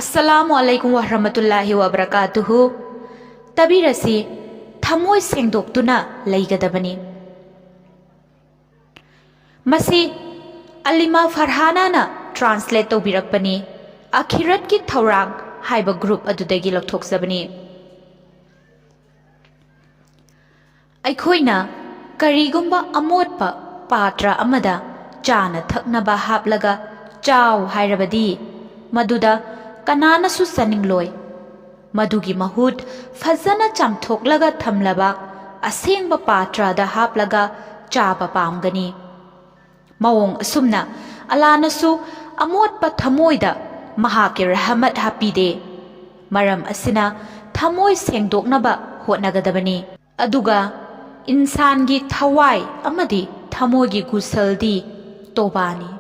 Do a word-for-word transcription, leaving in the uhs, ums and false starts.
ꯑꯁꯂꯥꯃꯨ ꯑꯂꯥꯏꯀꯨꯝ ꯋꯔꯍꯃꯇꯨꯜꯂꯥꯍꯤ ꯋꯕꯔꯀꯥꯇꯨꯍꯨ꯫ ꯇꯕꯤꯔꯁꯤ, ꯊꯃꯣꯏ ꯁꯦꯡꯗꯣꯛꯇꯨꯅ ꯂꯩꯒꯗꯕꯅꯤ꯫ ꯃꯁꯤ ꯑꯂꯤꯃꯥ ꯐꯔꯍꯥꯅꯥꯅ translate ꯇꯧꯕꯤꯔꯛꯄꯅꯤ꯫ ꯑꯈꯤꯔꯠꯀꯤ ꯊꯧꯔꯥꯡ ꯍꯥꯏꯕ group ꯑꯗꯨꯗꯒꯤ ꯂꯧꯊꯣꯛꯆꯕꯅꯤ꯫ ꯑꯩꯈꯣꯏꯅ ꯀꯔꯤꯒꯨꯝꯕ ꯑꯃꯣꯠꯄ ꯄꯥꯇ꯭ꯔ ꯑꯃꯗ ꯆꯥꯅ ꯊꯛꯅꯕ ꯍꯥꯞꯂꯒ ꯆꯥꯎ ꯍꯥꯏꯔꯕꯗꯤ, ꯃꯗꯨꯗ ꯀꯅꯥꯅꯁꯨ ꯆꯥꯅꯤꯡꯂꯣꯏ꯫ ꯃꯗꯨꯒꯤ ꯃꯍꯨꯠ ꯐꯖꯅ ꯆꯥꯝꯊꯣꯛꯂꯒ ꯊꯝꯂꯕ ꯑꯁꯦꯡꯕ ꯄꯥꯇ꯭ꯔꯗ ꯍꯥꯞꯂꯒ ꯆꯥꯕ ꯄꯥꯝꯒꯅꯤ꯫ ꯃꯑꯣꯡ ꯑꯁꯨꯝꯅ ꯑꯂꯥꯅꯁꯨ ꯑꯃꯣꯠꯄ ꯊꯃꯣꯏꯗ ꯃꯍꯥꯛꯀꯤ ꯔꯍꯃꯠ ꯍꯥꯞꯄꯤꯗꯦ꯫ ꯃꯔꯝ ꯑꯁꯤꯅ ꯊꯃꯣꯏ ꯁꯦꯡꯗꯣꯛꯅꯕ ꯍꯣꯠꯅꯒꯗꯕꯅꯤ꯫ ꯑꯗꯨꯒ ꯏꯟꯁꯥꯟꯒꯤ ꯊꯋꯥꯏ ꯑꯃꯗꯤ ꯊꯃꯣꯏꯒꯤ ꯒꯨꯁꯜꯗꯤ ꯇꯣꯕꯥꯅꯤ꯫